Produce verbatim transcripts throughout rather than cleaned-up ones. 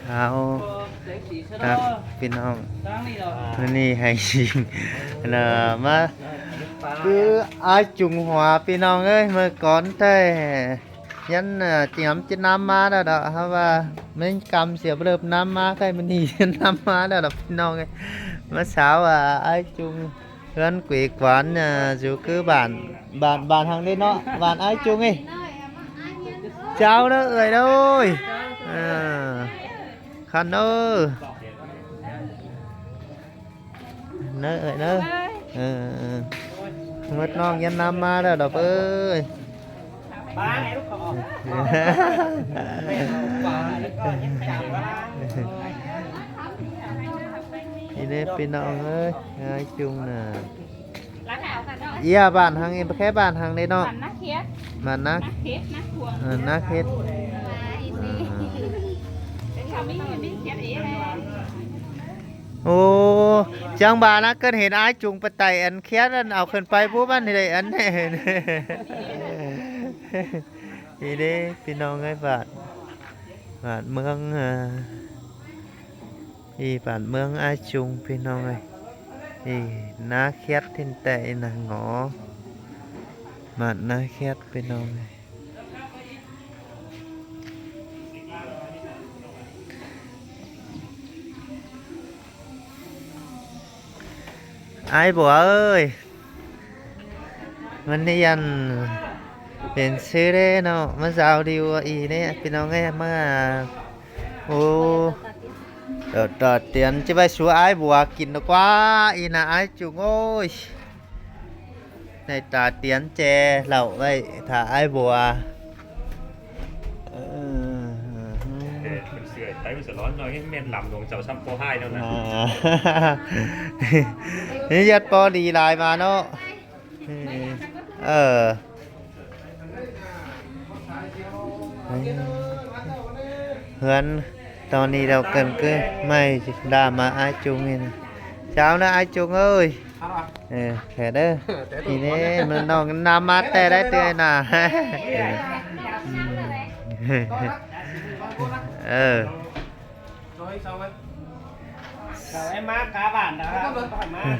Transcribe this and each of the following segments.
Hảo, ครับ พี่น้อง มื้อนี้ให้ชิง เอ่อ มา คืออ้ายจุงหัว พี่น้องเอ้ย เมื่อก่อนแท้ ยัน เอ่อ เตรียมจะน้ำมาแล้วเนาะ เพราะว่ามันกำเสียเริ่มน้ำมา ใกล้มื้อนี้น้ำมาแล้วเนาะ พี่น้องเอ้ย มาสาว อ่า อ้ายจุง เฮือนเกวกหวาน เอ่อ อยู่คือบ้าน บ้าน บ้านทางนี้เนาะ บ้านอ้ายจุงเอ้ย เจ้าเด้อเอ้ยเด้อ เออ คันเด้อ เด้อเอ้ยเด้อ เออ เออ เออ หมดน้องยันน้ำมาแล้วดอกเอ้ย นี่เด้อพี่น้องเอ้ย อ้ายจุงน่ะ เอี้ย บ้านหัง แค่บ้านหังเด้เนาะ บ้านนาเขต บ้านนา นาเขต นาขวง เออ นาเขต เป็นชาวมีมีเขตเอเลย โอ้ จังบานะ เกินเห็นอ้ายจุงไปไต่อันเขตอันเอาขึ้นไปผู้บ้านนี่ได้อันนี้ นี่เด้พี่น้องเอ้ย บ้าน บ้านเมือง เอ่อ อีบ้านเมืองอ้ายจุงพี่น้องเอ้ย อีนาแคททินแต่อีนางหงอ บ้านนาแคทพี่น้องเอ้ย อ้ายบัวเอ้ย มันนี่ยันเป็นซื้อเด้เนาะ มาสาวดิวอีเนี่ย พี่น้องเอ้ย มา โอ้ เดี๋ยวต่อเตียนจะไปสู่อ้ายบัวกินดีกว่า อีน่ะอ้ายจุงโอ้ย ในตาเตียนแจเหล่าไว้ถ้าอ้ายบัว เออ เออ เป็นเสือไทยมันสะร้อนหน่อย แม่นลำหลวงเจ้าซ้ำปอห้ายแล้วนะ อ่า นี่ยัดปอดีหลายมาเนาะ เออ เออ เฮือนตอนนี้เราเกินคือไม่ด่ามาอ้ายจุงนี่นะ เจ้านะอ้ายจุงเอ้ย เออ แค่เด้อ ทีนี้มันน้องน้ำมาแต่ได้เตือนน่ะ เออ Rồi sao anh? Rồi em má cá bản đó. Má.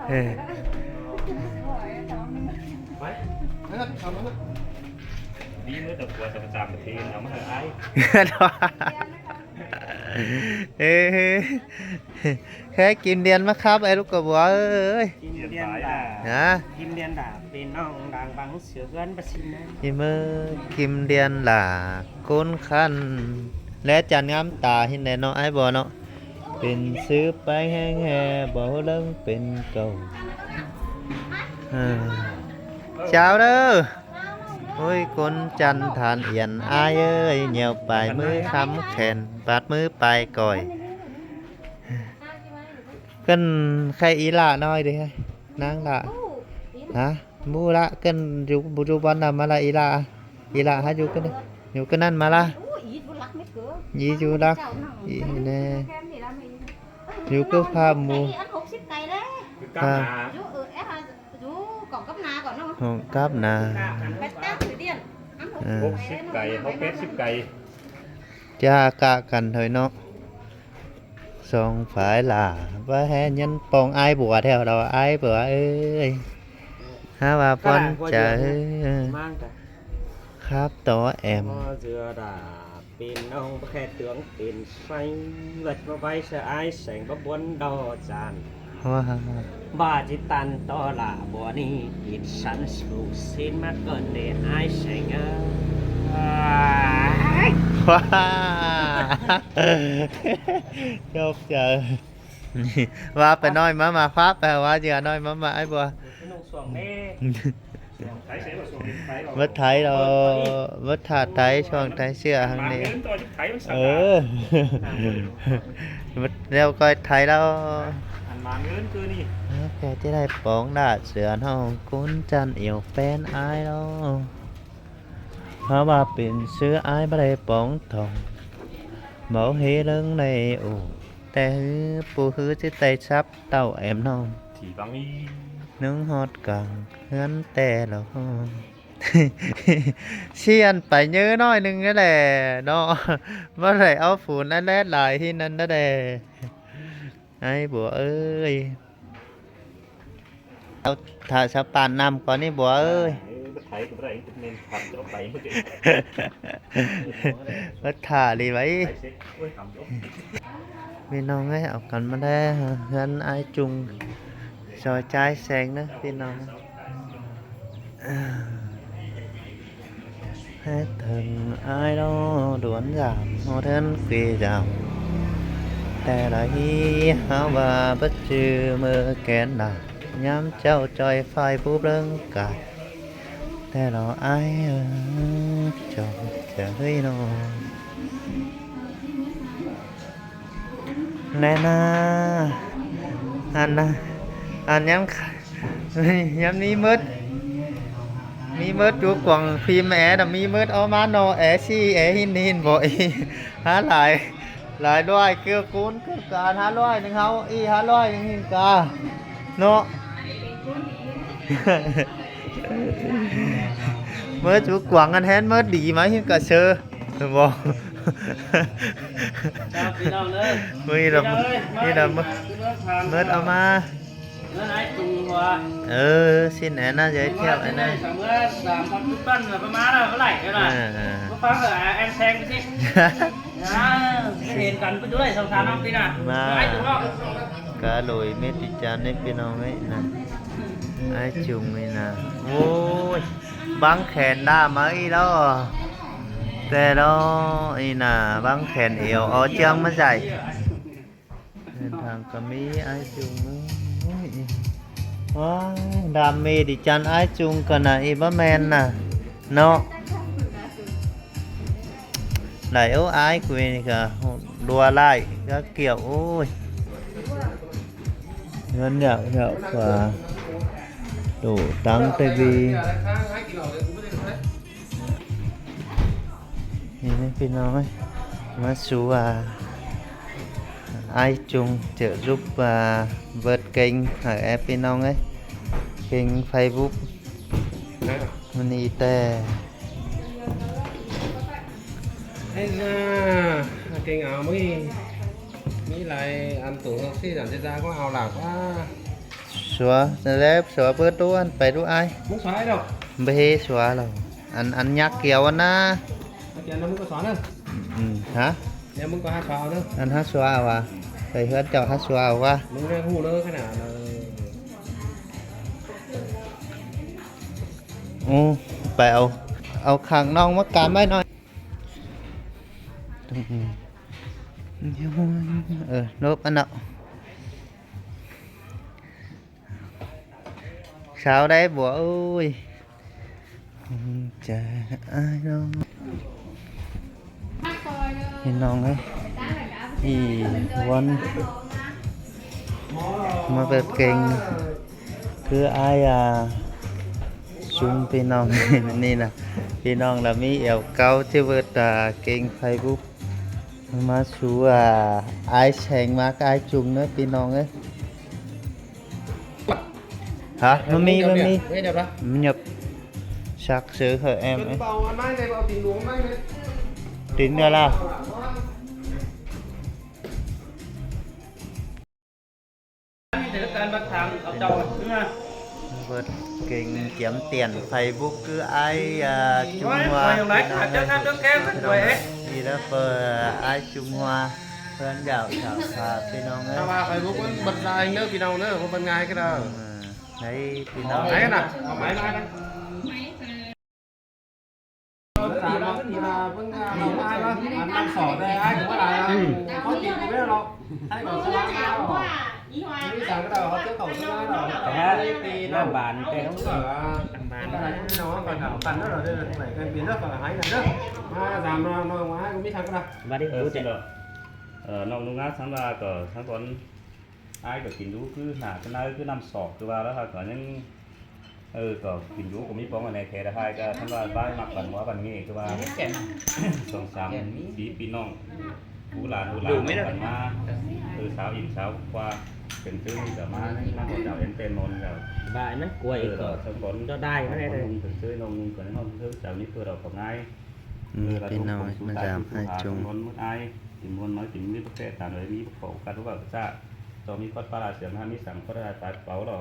Ê. Đi mới được qua tầm tạm thì nó mới hơi ai. Ê. Khé kim điên mắc khắp ấy lúc cậu bố ơi. Kim điên là. Hả? Kim điên là vì nó đang vắng sửa gắn bác sĩ này. Kim ơi, kim điên là cốn khăn. Lẽ chăn ngắm tà hin đèn nó ai bò nó. Pên sư pay heng he bò lưng pên cầu. À. Chào đó. Ôi, cốn chăn than yên ai ơi, nhiều bài mới khám khen, bạt mới bài còi. Kơn khay í lạ nói đi. Nắng lạ. Hả? Mú lạ kơn yu, yu bón nà mà lạ í lạ. Í lạ hả yu kơn. Yu kơn ăn mà lạ. Í yu lạ. Í nè. Yu cứ pha mù. Pha. Hổng cắp nà. Ờ. Hốc síp cày, hốc pét síp cày. Chả cả cắn thôi nó. Song phải là bá hé nhấn pong ai bùa theo đó ai bùa ơi. Há bà pon chả khắp tỏ em. Dưa đà pin ông bá khe tướng pin xanh vật bá bay sơ ai sành bá buôn đo chàn. Hoa. Bà chỉ tàn to là bùa ni ít sẵn sủ xin mắc cơn để ai sành ơi. Hoa. Chọc trời. Và phải nói mà mà Pháp phải hóa gì nói mà mà ai bùa. Cái nông xuồng nè. Mất thấy rồi, mất thả thấy xuồng thấy sửa hàng này. Ừ. Mất đeo coi thấy đâu. Ăn mà ngớn cứ đi. Cái thế này bóng đã sửa nó cũng chân yêu phen ai đâu. Nó mà pin sửa ai bắt đây bóng thòng. Máu hế lưng này ủ. Té hứ, pú hứ chứ tay sắp tàu em nó. Thì bắn đi. Nướng hót cẳng, hướn tè lộc hôn. ꞌShí ăn pay ꞌnhớ ꞌnọi ꞌnưng ꞌnớ đe, ꞌnọ. ꞌMá đảy au phủ ăn ꞌlẹt lai ꞌhịn ăn ꞌnớ đe. Ái bua ơi. Au, thả sáo pản ꞌnặm cón ꞌnị bua ơi. Bớt thả đi vậy. ꞌPi ꞌnọng ơi, au căn ꞌmá đé ꞌhướn ái Chung, soi ꞌchái seng ꞌnớ ꞌpi ꞌnọng. Hét thừng ái đó đuốn giảm, hô thớn quê giảm. Té là hí háo và bất trừ mơ kén là, nhắm châu choi phai búp lưng cài. Té là ái, ơ, chồng chả hơi nó. Nên, à, ăn, à, ăn nhắm kh-, nhắm mí mớt. Mí mớt chú quảng phim é, là mí mớt ó má nó é ꞌsị é ꞌhịn ꞌhịn bội. Há lai, lai ꞌlới kêu cún kêu cán há ꞌlới ꞌnưng háo, ꞌí há ꞌlới ꞌnưng ꞌhịn ca. ꞌNọ. Mớt chú quảng ăn hén mớt đi ꞌmá ꞌhịn ca sơ. Bua. ꞌMí là, ꞌmí là mớt, mớt au ꞌmá. Ơ, xin é ꞌnạ giới thiệu é ꞌnạ. Ờ, ờ. ꞋMá. Cá lội mết đi chán ꞌnị ꞌpi ꞌnọng ới ꞌnạ. Ái Chung ꞌnị ꞌnạ. Ôi, băng khen đa ꞌmá ꞌí đó. Té đó ꞌnị ꞌnạ, băng khen eo ó ꞌchương ꞌmá dạy. Nên thẳng cả mí ái Chung ới. Ôi, đam mê đi chăn ái Chung cả nả ꞌí bá men nả. ꞌNọ. Đảy ố ái quên cả đùa lại các kiểu ôi. Ngân nhạo nhạo cả đủ tăng tê vi. Nên ꞌpi ꞌnọng ới, ꞌmá sú, à, ái Chung trợ giúp, à, vượt kênh hả é ꞌpi ꞌnọng ới. Kênh Facebook. Mân ꞌnị té. Ái da, kênh áo mới. Mí lai ăn tủ hợp ꞌsị dản ꞌdệt da có hào lạp ꞌva. Sua, lép sua bớt đu ăn pay đu ái. Mớng sua ái đâu? Bê hê sua lỏ. Ăn, ăn nhắc kéo ăn ná. Ăn kéo nó mớng có sua nữa. Ừ, hả? Nếu mớng có hát sua nữa. Ăn hát sua à? Pay ꞌhướn chảu hát sua à? Mớng đang hù nữa cái nào là. Ú, pay au, au khăng ꞌnọng ꞌmá cám ꞌvạy ꞌnọi. Ờ, nộp ăn ꞌnọ. Sao đấy bố ơi. Chả ai đâu. ꞌPi ꞌnọng ới. ꞌI ꞌvắn. ꞌMá vượt kênh. Cứ ai, à, Chung ꞌpi ꞌnọng. ꞌNị ꞌnạ. ꞌPi ꞌnọng là mí eo cáu chứ vượt, à, kênh Facebook. ꞌMá sú, à, ái seng ꞌmá ái Chung ꞌnớ ꞌpi ꞌnọng ới. Hả? Nó mi, nó mi. Nó nhập. Sặc sứ hả em ấy. Tính ra là. Vượt kênh kiếm tiền Facebook cứ ai, à, Trung Hoa. Đi đó phơ ai Trung Hoa. Hơn dạo dạo phà ꞌpi ꞌnọng ới. Mà Facebook vẫn bật ra anh nữa, ꞌpi ꞌnọng nữa, không bật ngay cái nào. Ừ, đấy, ꞌpi ꞌnọng. Đấy nè, có máy mai đây. Năm sỏ đây, ai cũng có lại. Có gì cũng biết đâu. Ai cũng có lại. Cái bản cái không. Bản bản. Bản đó là đây là phải cái biến rất là hay là rất. Mà giảm mà mà ai cũng biết thằng cái nào. Và đi. Ờ, xin lỗi. Ờ, nong nung ngá sáng ra cờ sáng tuần ai cờ kín đu cứ nả cái nơi cứ năm sỏ cứ vào đó là có những, ừ, có kín đu có mấy bóng ở này thế là hai cái thằng là vai mặc bản hóa bản nghệ cứ vào. Song sắm sí ꞌpi ꞌnọng cú là cú là bản má, ừ, sáo in sáo qua. Pên ꞌchư ꞌnị ꞌcọ ꞌmá, ꞌmá ꞌcọ chảu ꞌén pên ꞌmôn chảu. Bái ꞌmắn cuối ꞌcọ. Chắng bón. Chắng đai ꞌmắn ꞌnị. Pên ꞌchư ꞌnọng ꞌnưng ꞌcọ ꞌnọng ꞌnưng chảu ꞌnị ꞌcọ đao khảu ꞌngai. Ừ, ꞌpứng ꞌnọng ꞌmá dăm ai chung. Bón mứt ai, kin ꞌmôn ꞌmá kin ꞌmí báu ꞌkẹ tản ꞌlới ꞌmí báu khổ cắt ꞌlúk ꞌvạu ꞌcọ ꞌchạ. Chắng ꞌmí ꞌcót ꞌpá la siêng ꞌhá ꞌmí săng ꞌcót đai pái páu lo.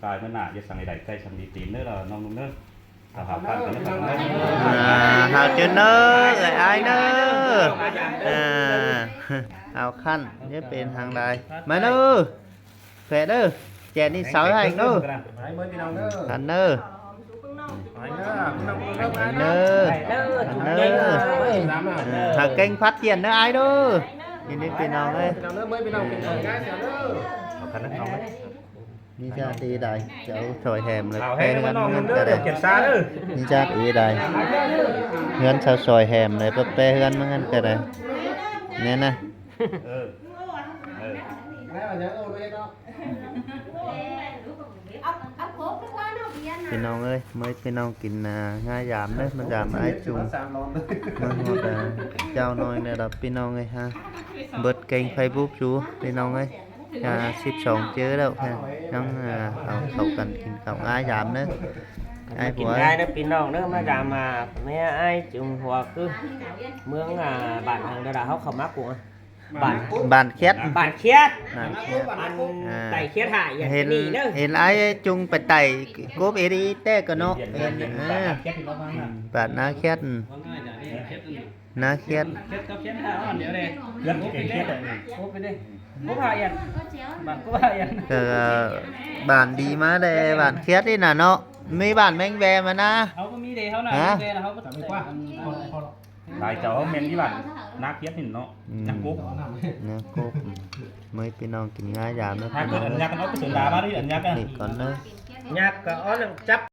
Cai ꞌmá nả, ꞌdệt săng đảy ꞌcạy săng đi tin ꞌnớ lo ꞌnọng ꞌnưng ꞌnớ. Hảo khăn ꞌcọ ꞌnớ. À, hảo ꞌchư ꞌnớ, ơi ai ꞌnớ. À, hảo khăn, ꞌnhá pên hăng đai. ꞌMá ꞌnớ, khỏe ꞌnớ, chén ꞌnị sáu hảư ꞌnớ. Khăn ꞌnớ. Khăn ꞌnớ. Khăn ꞌnớ. À, hảư kênh phát triển ꞌnớ ai ꞌnớ. Nhìn đi ꞌpi ꞌnọng ơi. Hảo khăn ꞌnớ ꞌnọng ơi. ꞌMí ꞌchạ đi đảy, chảu sỏi hẻm ꞌlới. Hảo ꞌpẹ hên ꞌmá hươn ꞌnọng ꞌmắn ꞌnớ, ꞌcọ đảy. Kiểm tra ꞌnớ. ꞌMí ꞌchạ đi đảy. Hươn chảu sỏi hẻm ꞌlới, ꞌpẹ ꞌpẹ hươn ꞌmá hươn ꞌcọ đảy. ꞌNé ꞌnớ. Ừ. Ừ. ꞌPi ꞌnọng ơi, ꞌmới ꞌpi ꞌnọng kin, à, ꞌnga dăm ꞌnớ, ꞌmá dăm ai chung. ꞌMá ꞌhọt, à, chảu ꞌnọi ꞌnớ đa ꞌpi ꞌnọng ơi ha. Bớt kênh Facebook ꞌchu, ꞌpi ꞌnọng ơi. À, síp song ꞌchớ đaư ha. ꞌNhắng, à, au khảu căn kin khảu ꞌnga dăm ꞌnớ. Ai kin pua. Ai ꞌnớ ꞌpi ꞌnọng ꞌnớ, ꞌmá dăm, à, ꞌmá ai chung hua ꞌcứ. ꞌMướng, à, bản hăng đa đa ꞌháu khảu ꞌmá cuông, à. Bản, bản khét. Bản khét. Bản khét. Ăn à, tảy khét hả, ꞌdệt hên, ꞌnị ꞌnớ. Hên ai chung pay tảy cốp ê đi té ꞌcọ ꞌnớ. Hên, à. Bản ꞌná khét. ꞌNá khét. Khét cắp khét hả, ăn điêu đê. Khét, khét, khét. Cốp ê đi. Cốp hả, ăn. Bản cốp hả, ăn. Ờ, bản đi ꞌmá đê, bản khét đi nả ꞌnớ. ꞌMí bản ꞌmếng ve ꞌmá ꞌnớ. Áo có ꞌmí đê, áo nả hả? ꞌMếng ve là áo có tảy. Lai chảu ꞌmen ꞌmí bản ꞌná khét ꞌnị ꞌnớ. Ừ. ꞌNá cốp. ꞌNá cốp. ꞌMới ꞌpi ꞌnọng kin ꞌnga dăm ꞌnớ. Hák ꞌcọ ăn nhạc nó cứ sửa đá bát đi, ăn nhạc à. Đi ꞌcọn ꞌnớ. Nhạc ꞌcọ ăn chắp.